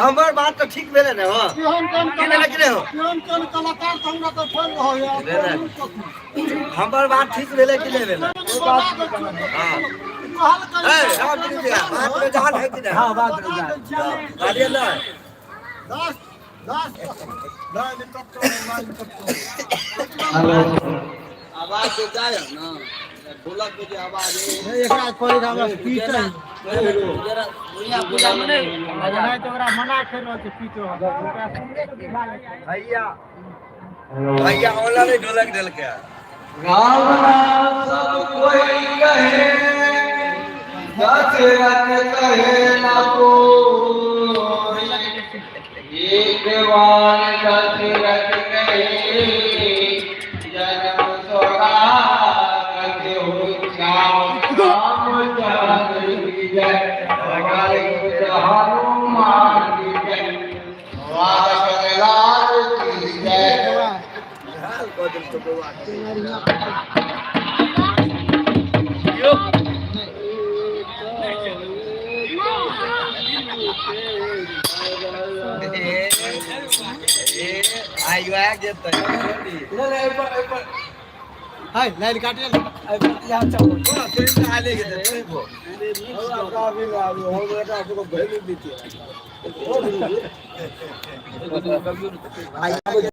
हमर बात तऽ ठीक भेलै ने। हँ, की भेलै कि नहि हो? हमर बात ठीक भेलै कि नहि भेलै? हँ, ए, राम जी, बात में जान है कि नहीं? हाँ, बात में जान। कहलियै नहि? आवाज तो जाय है ना, ढोलक के जे आवाज है। एकरा कोई हमरा पीट जेना जेना दुनिया पूजा में नहीं। नहीं तऽ ओकरा मना कर रहल छै, पीट रहल छै ओकरा सुनबे के बुझा जेतै। भैया, भैया ओला नहीं ढोलक देलकै। राम नाम सब कोई कहे, दशरथ कहे न कोई। एक बार दशरथ कहे, जन्म सौरागत हो। श्याम रामचंद्र की जय, हनुमान की जय, द्वारका लाल की जय। हाल कऽ देलकै बौआ के। ए, आइ वएह जेतै। हाय, लाइन काटिए। आले गेतै।